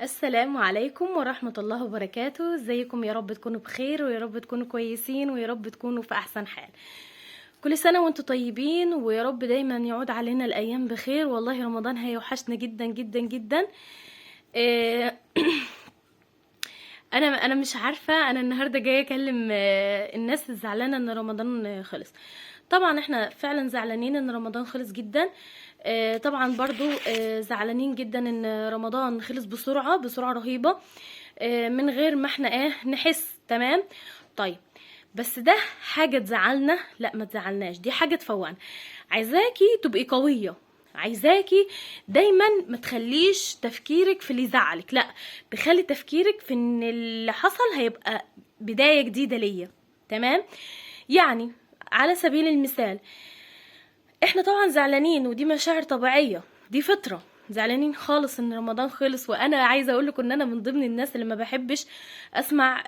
السلام عليكم ورحمة الله وبركاته. ازيكم؟ يا رب تكونوا بخير، ويا رب تكونوا كويسين، ويا رب تكونوا في احسن حال. كل سنة وانتم طيبين، ويا رب دايما يعود علينا الايام بخير. والله رمضان هيوحشنا جدا جدا جدا. إيه، انا مش عارفه، انا النهارده جاية اكلم الناس الزعلانه ان رمضان خلص. طبعا احنا فعلا زعلانين ان رمضان خلص جدا. طبعا برضو زعلانين جدا ان رمضان خلص بسرعة، بسرعة رهيبة، من غير ما احنا نحس. تمام. طيب بس ده حاجة تزعلنا؟ لا، ما تزعلناش، دي حاجة تفوقنا. عايزاكي تبقي قوية، عايزاكي دايما ما تخليش تفكيرك في اللي يزعلك، لا، تخلي تفكيرك في ان اللي حصل هيبقى بداية جديدة ليا. تمام. يعني على سبيل المثال، احنا طبعا زعلانين، ودي مشاعر طبيعية، دي فطرة، زعلانين خالص ان رمضان خلص. وانا عايزه اقول لكم ان انا من ضمن الناس اللي ما بحبش اسمع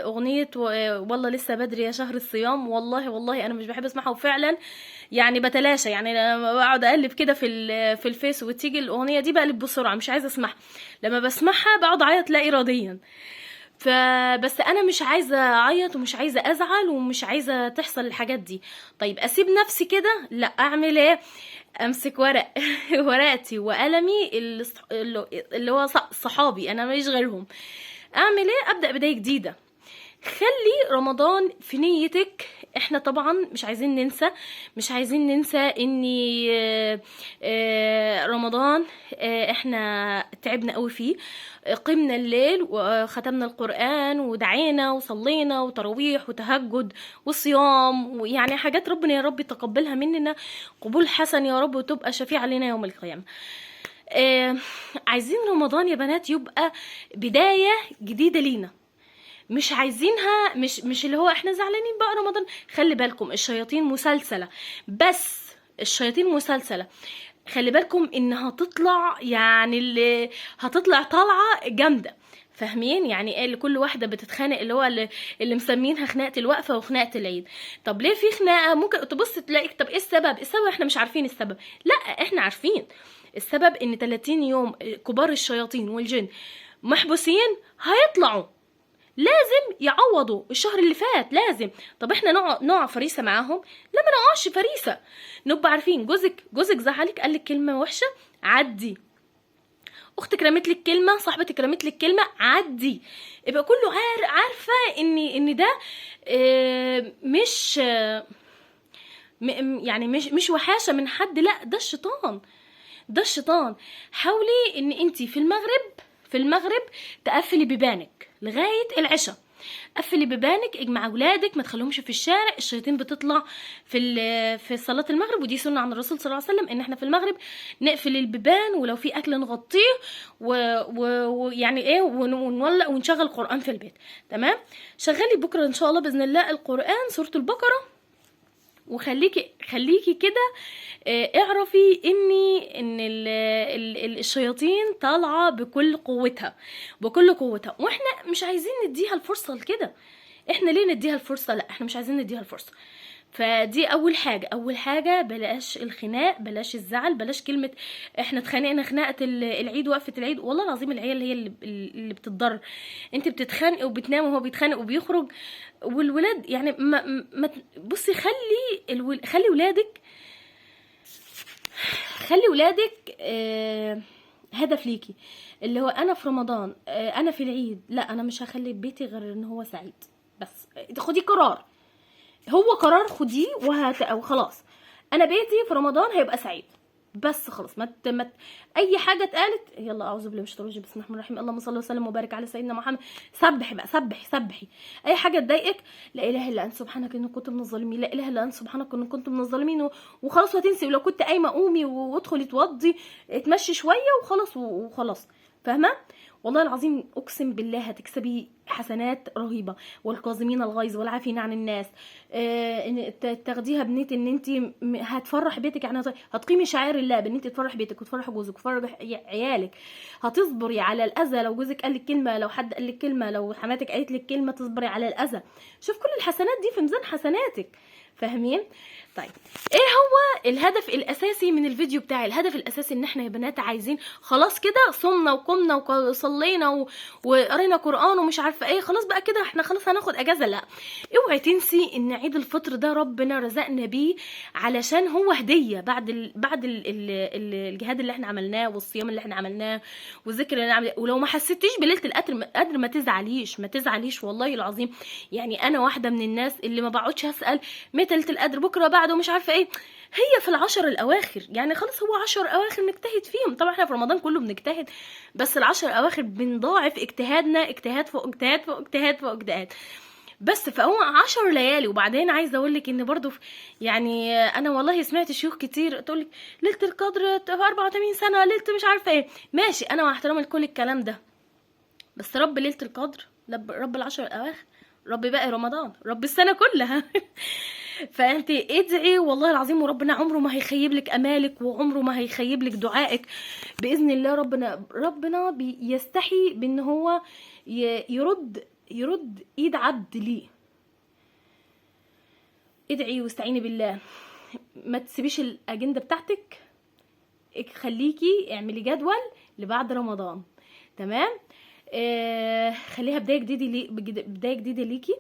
اغنية والله لسه بدري يا شهر الصيام. والله والله انا مش بحب اسمعها، وفعلا يعني بتلاشى، يعني لما بقعد اقلب كده في الفيس وتيجي الاغنية دي بقلب بسرعة، مش عايزه اسمعها. لما بسمعها بقعد اعيط لا اراديا. فبس انا مش عايزه اعيط، ومش عايزه ازعل، ومش عايزه تحصل الحاجات دي. طيب اسيب نفسي كده؟ لا. اعمل ايه؟ امسك ورق ورقتي وقلمي اللي هو صحابي، انا ماليش غيرهم. اعمل ايه؟ ابدا بداية جديدة. خلي رمضان في نيتك. احنا طبعا مش عايزين ننسى، مش عايزين ننسى ان رمضان احنا تعبنا قوي فيه، قمنا الليل وختمنا القرآن ودعينا وصلينا وتراويح وتهجد وصيام، ويعني حاجات ربنا يا رب يتقبلها مننا قبول حسن يا رب، وتبقى شفيعة لنا يوم القيامة. عايزين رمضان يا بنات يبقى بداية جديدة لينا، مش عايزينها مش اللي هو احنا زعلانين بقى رمضان. خلي بالكم الشياطين مسلسلة، بس الشياطين مسلسلة، خلي بالكم انها هتطلع، يعني اللي هتطلع طالعة جامدة، فاهمين يعني ايه؟ اللي كل واحدة بتتخانق، اللي هو اللي مسمينها خناقة الوقفة وخناقة العيد. طب ليه في خناقة؟ ممكن تبص تلاقي طب ايه السبب؟ السبب احنا مش عارفين السبب. لا، احنا عارفين السبب، ان 30 يوم كبار الشياطين والجن محبوسين، هيطلعوا لازم يعوضوا الشهر اللي فات، لازم. طب احنا نقع فريسة معاهم؟ لا، ما نقعش فريسة. نبقى عارفين جوزك زعلك، قال لك كلمة وحشة، عدي. اختك رمت لك كلمة، صاحبتك رمت لك كلمة، عدي. يبقى كله عارفه ان ده مش يعني مش وحاشه من حد، لا، ده الشيطان، ده الشيطان. حاولي ان انتي في المغرب تقفلي بيبانك لغاية العشاء، قفلي بيبانك، اجمع اولادك، ما تخليهمش في الشارع. الشياطين بتطلع في صلاة المغرب، ودي سنة عن الرسول صلى الله عليه وسلم ان احنا في المغرب نقفل البيبان، ولو في اكل نغطيه، ويعني ايه، ونولع ونشغل القران في البيت. تمام. شغلي بكره ان شاء الله باذن الله القران، سورة البقرة، وخليكي خليكي كده، اعرفي ان الشياطين طالعه بكل قوتها، بكل قوتها، واحنا مش عايزين نديها الفرصة لكده. احنا ليه نديها الفرصة؟ لا، احنا مش عايزين نديها الفرصة. فدي اول حاجة، اول حاجة بلاش الخناق، بلاش الزعل، بلاش كلمة احنا اتخانقنا خناقه العيد، وقفه العيد. والله العظيم العيال هي اللي بتتضرر. انت بتتخانقي وبتنام وهو بيتخانق وبيخرج، والولاد يعني ما, ما بصي، خلي ولادك، خلي ولادك هدف ليكي، اللي هو انا في رمضان، انا في العيد، لا، انا مش هخلي بيتي غير ان هو سعيد. بس خدي قرار، هو قرار خديه وخلاص. انا بيتي في رمضان هيبقى سعيد، بس خلاص. ما ت... اي حاجة اتقالت، يلا اعوذ بالله من الشيطان الرجيم، بسم الله الرحمن الرحيم، اللهم صل وسلم وبارك على سيدنا محمد. سبحي بقى، سبحي سبحي. اي حاجة تضايقك، لا اله الا انت سبحانك اني كنت من الظالمين، لا اله الا انت سبحانك اني كنت من الظالمين، وخلاص وهتنسي. ولو كنت قايمة قومي وادخلي اتوضي، اتمشي شوية وخلاص، وخلاص. فاهمه؟ والله العظيم اقسم بالله هتكسبي حسنات رهيبة. والكاظمين الغيظ والعافين عن الناس، إن تاخديها بنيه ان انت هتفرح بيتك، يعني هتقيمي شعائر الله بان انت تفرح بيتك وتفرح جوزك وتفرح عيالك. هتصبري على الاذى، لو جوزك قال لك كلمة، لو حد قال لك كلمة، لو حماتك قالت لك كلمة، تصبري على الاذى. شوف كل الحسنات دي في ميزان حسناتك. فاهمين؟ طيب ايه هو الهدف الاساسي من الفيديو بتاعي؟ الهدف الاساسي ان احنا يا بنات عايزين خلاص كده صمنا وقمنا وصلينا. وصلينا وقرينا قران ومش عارفه ايه، خلاص بقى كده احنا خلاص هناخد اجازه. لا، اوعي تنسي ان عيد الفطر ده ربنا رزقنا بيه علشان هو هديه بعد الجهاد اللي احنا عملناه والصيام اللي احنا عملناه والذكر اللي عملناه. ولو ما حسيتيش بليلة القدر ما تزعليش، ما تزعليش والله العظيم. يعني انا واحدة من الناس اللي ما بقعدش اسال متى ليلة القدر، بكره، بعده، مش عارفه ايه. هي في العشر الاواخر، يعني خلاص هو 10 اواخر نجتهد فيهم. طبعا احنا في رمضان كله بنجتهد، بس العشر اواخر بنضاعف اجتهادنا، اجتهاد فوق اجتهاد فوق اجتهاد فوق اجتهاد. بس فهو 10 ليالي. وبعدين عايزه اقول لك ان برضو يعني انا والله سمعت شيوخ كتير تقول لك ليلة القدر في 84 سنة، ليلة مش عارفه ايه. ماشي، انا مع احترامي لكل الكلام ده، بس رب ليلة القدر، رب العشر الاواخر، رب باقي رمضان، رب السنة كلها. فانت ادعي والله العظيم، وربنا عمره ما هيخيب لك امالك، وعمره ما هيخيب لك دعائك باذن الله. ربنا بيستحي بان هو يرد ايد عبد ليه. ادعي واستعيني بالله، ما تسيبيش الاجندة بتاعتك، خليكي اعملي جدول لبعد رمضان، تمام؟ خليها بداية جديدة لي، بداية جديدة ليكي.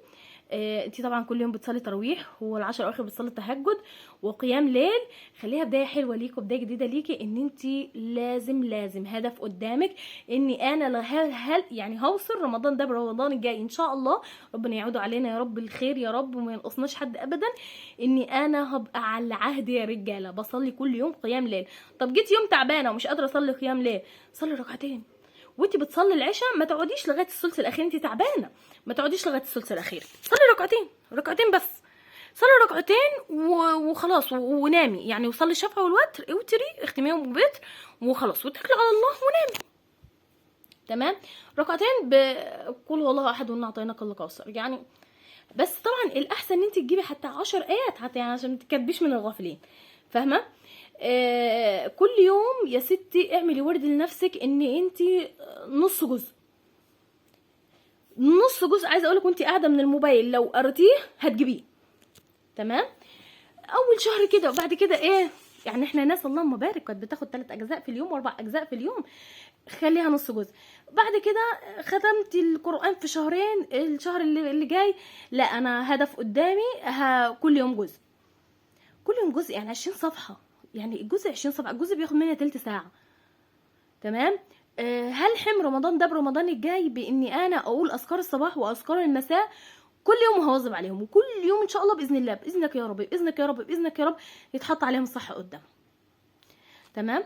انتي طبعا كل يوم بتصلي تراويح، والعشر الاواخر بتصلي تهجد وقيام ليل. خليها بداية حلوة ليكي وبداية جديدة ليكي، ان انتي لازم هدف قدامك، اني انا هل يعني هوصل رمضان ده برمضان الجاي ان شاء الله، ربنا يعود علينا يا رب الخير يا رب وما ينقصناش حد ابدا، اني انا هبقى على العهد يا رجاله، بصلي كل يوم قيام ليل. طب جيت يوم تعبانة ومش قادرة اصلي قيام ليل، صلي ركعتين. وانتي بتصلي العشاء ما تقعديش لغاية الثلث الاخير، انتي تعبانة ما تقعديش لغاية الثلث الاخير، صلي ركعتين، ركعتين بس، صلي ركعتين وخلاص ونامي يعني، وصلي الشفع والوتر، اوتري اختميهم بوتر وخلاص، واتكلي على الله ونامي، تمام؟ ركعتين بقول هو الله احد وانا اعطيناك الكوثر يعني. بس طبعا الاحسن ان انت تجيبي حتى 10 ايات حتى، يعني عشان ما تكبيش من الغافلين، فاهمه؟ كل يوم يا ستي اعملي ورد لنفسك ان انت نص جزء، نص جزء. عايزه اقولك وانت قاعدة من الموبايل لو قريتيه هتجيبيه، تمام؟ اول شهر كده، وبعد كده ايه يعني، احنا ناس اللهم بارك كانت بتاخد 3 اجزاء في اليوم و4 اجزاء في اليوم، خليها نص جزء. بعد كده ختمت القرآن في شهرين، الشهر اللي جاي لا انا هدف قدامي كل يوم جزء، كل يوم جزء، يعني 20 صفحة، يعني الجزء 20 صفحة، الجزء بياخد مني تلت ساعة، تمام؟ هلحم رمضان ده برمضان الجاي باني انا اقول اذكار الصباح واذكار المساء كل يوم، وهواظب عليهم، وكل يوم ان شاء الله باذن الله، باذنك يا رب، باذنك يا رب، باذنك يا رب، يتحط عليهم الصح قدام، تمام؟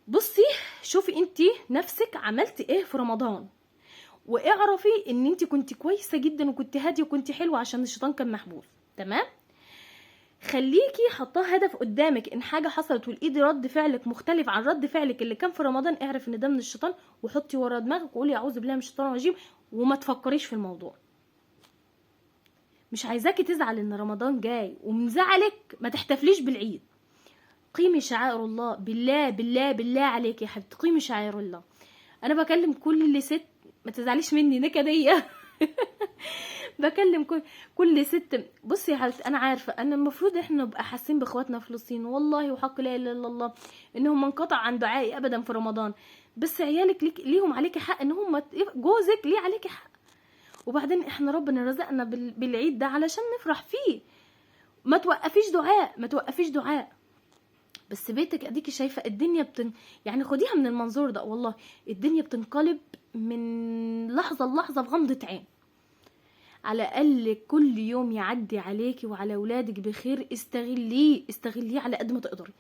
بصي شوفي انتي نفسك عملتي ايه في رمضان، واعرفي ان انتي كنتي كويسة جدا وكنتي هادية وكنتي حلوة عشان الشيطان كان محبوس، تمام؟ خليكي حطاه هدف قدامك، ان حاجة حصلت ولقيتي رد فعلك مختلف عن رد فعلك اللي كان في رمضان، اعرف ان ده من الشيطان، وحطي ورا دماغك وقولي اعوذ بالله من الشيطان الرجيم، وما تفكريش في الموضوع. مش عايزاكي تزعل ان رمضان جاي، ومن زعلك ما تحتفليش بالعيد. قيمي شعائر الله، بالله بالله بالله عليك يا حبيبتي، قيمي شعائر الله. انا بكلم كل ست، ما تزعليش مني نكديه بكلم كل ست. بصي يا حبيبتي، انا عارفه ان المفروض احنا نبقى حاسين باخواتنا في فلسطين، والله وحق لا اله الا الله انهم ما انقطع عن دعائي ابدا في رمضان، بس عيالك ليهم عليكي حق، ان هم جوزك ليه عليكي حق. وبعدين احنا ربنا رزقنا بالعيد ده علشان نفرح فيه، ما توقفيش دعاء، ما توقفيش دعاء. بس بيتك اديكي شايفه الدنيا يعني خديها من المنظور ده، والله الدنيا بتنقلب من لحظة للحظة في غمضه عين. على الاقل كل يوم يعدي عليكي وعلى اولادك بخير، استغليه، استغليه على قد ما تقدري،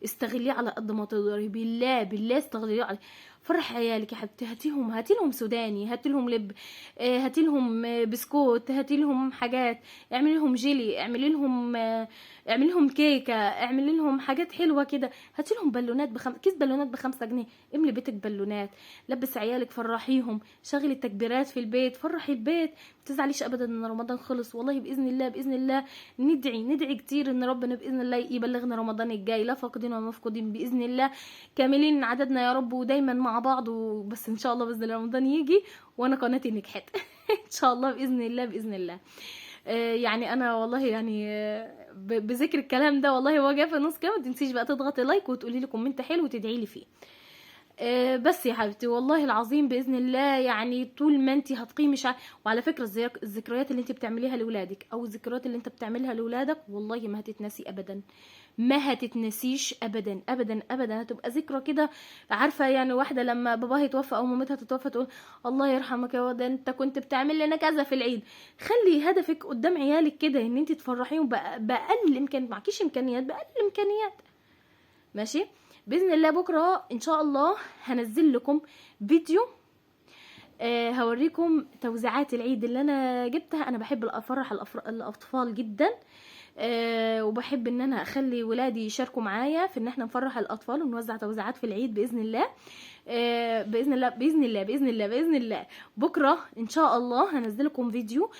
استغليه على قد ما تقدري، بالله بالله استغليه على فرح عيالك يا حبيبتي. هاتيهم، هاتي لهم سوداني، هاتي لهم لب، هاتي لهم بسكوت، هاتي لهم حاجات، اعملي لهم جيلي، اعملي لهم، اعملي لهم كيكة، اعملي لهم حاجات حلوة كده، هاتي لهم بالونات كيس بالونات ب5 جنيه، املي بيتك بالونات، لبس عيالك، فرحيهم، شغلي التكبيرات في البيت، فرحي البيت. ما تزعليش ابدا ان رمضان خلص، والله باذن الله باذن الله ندعي، ندعي كتير ان ربنا باذن الله يبلغنا رمضان الجاي، لا فاقدين ولا مفقودين باذن الله، كاملين عددنا يا رب، ودايما مع بعض. وبس ان شاء الله باذن الله رمضان يجي وانا قناتي نجحت ان شاء الله باذن الله باذن الله. يعني انا والله يعني بذكر الكلام ده والله هو جه في النص كده، ما تنسيش بقى تضغطي like وتقولي لي comment حلو وتدعي لي فيه. بس يا حبيبتي والله العظيم باذن الله، يعني طول ما انت هتقيمي وعلى فكرة الذكريات اللي انت بتعمليها لاولادك او الذكريات اللي انت بتعملها لاولادك والله ما هتتنسي ابدا، ما هتتنسيش ابدا ابدا ابدا. هتبقى ذكرى كده، عارفه يعني واحدة لما باباها يتوفى او مامتها تتوفى تقول الله يرحمك يا واد انت كنت بتعمل لنا كذا في العيد. خلي هدفك قدام عيالك كده ان انت تفرحيهم باقل الامكانيات، معكيش امكانيات باقل الامكانيات، ماشي؟ باذن الله بكره ان شاء الله هنزل لكم فيديو، هوريكم توزيعات العيد اللي انا جبتها. انا بحب افرح الاطفال جدا، وبحب ان انا اخلي ولادي يشاركوا معايا في ان احنا نفرح الاطفال ونوزع توزيعات في العيد باذن الله. باذن الله باذن الله باذن الله باذن الله بكره ان شاء الله هنزل لكم فيديو،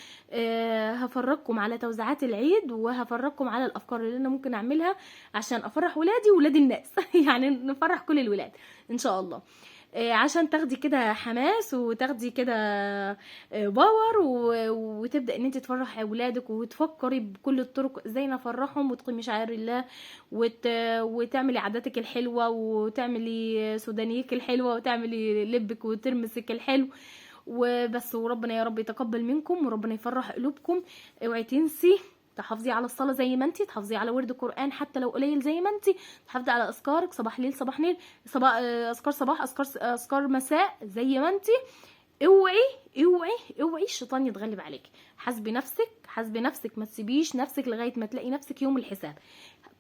هفرجكم على توزيعات العيد وهفرجكم على الافكار اللي انا ممكن اعملها عشان افرح ولادي وولاد الناس يعني نفرح كل الولاد ان شاء الله، عشان تاخدي كده حماس وتاخدي كده power وتبدا ان انت تفرحي اولادك وتفكري بكل الطرق ازاي نفرحهم وتقيمي شعائر الله وتعملي عاداتك الحلوة وتعملي سودانيك الحلوة وتعملي لبك وترمسك الحلو وبس. وربنا يا رب يتقبل منكم وربنا يفرح قلوبكم. اوعي تنسي تحافظي على الصلاة زي ما انتي، تحافظي على ورد القران حتى لو قليل زي ما انتي، تحافظي على اذكارك صباح ليل صباح ليل صباح، اذكار صباح اذكار مساء زي ما انتي. اوعي اوعي اوعي الشيطان يتغلب عليك. حاسبي نفسك، حاسبي نفسك، ما تسيبيش نفسك لغاية ما تلاقي نفسك يوم الحساب.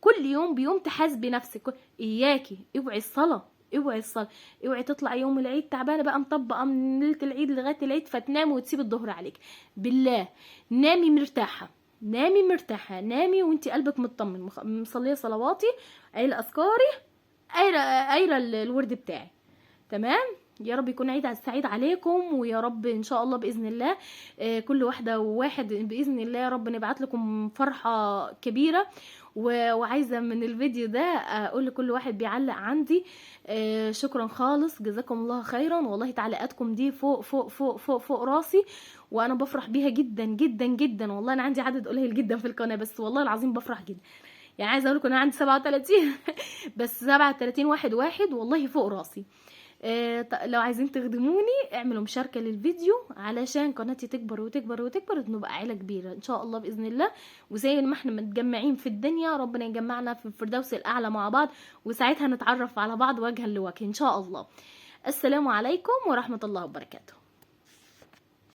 كل يوم بيوم تحاسبي نفسك. اياكي اوعي الصلاة، اوعي الصلاة، اوعي تطلع يوم العيد تعبانة بقى مطبقه من ليلة العيد لغاية العيد فتنامي وتسيب الظهر عليك. بالله نامي مرتاحة، نامي مرتاحة، نامي وانتي قلبك مطمن، مصليه صلواتي، قايله اذكاري، قايله الورد بتاعي، تمام؟ يا رب يكون عيد سعيد عليكم، ويا رب ان شاء الله باذن الله كل واحدة وواحد باذن الله يا رب نبعت لكم فرحه كبيرة. وعايزه من الفيديو ده اقول لكل واحد بيعلق عندي شكرا خالص، جزاكم الله خيرا. والله تعليقاتكم دي فوق فوق فوق فوق فوق راسي، وانا بفرح بيها جدا جدا جدا. والله انا عندي عدد قليل جدا في القناة، بس والله العظيم بفرح جدا. يعني عايزه اقول لكم انا عندي 37 بس 37 واحد واحد والله فوق راسي. لو عايزين تخدموني اعملوا مشاركة للفيديو علشان قناتي تكبر وتكبر وتكبر ونبقى عيلة كبيرة ان شاء الله بإذن الله. وزي ما احنا متجمعين في الدنيا ربنا يجمعنا في الفردوس الأعلى مع بعض، وساعتها نتعرف على بعض وجها لوجه ان شاء الله. السلام عليكم ورحمة الله وبركاته.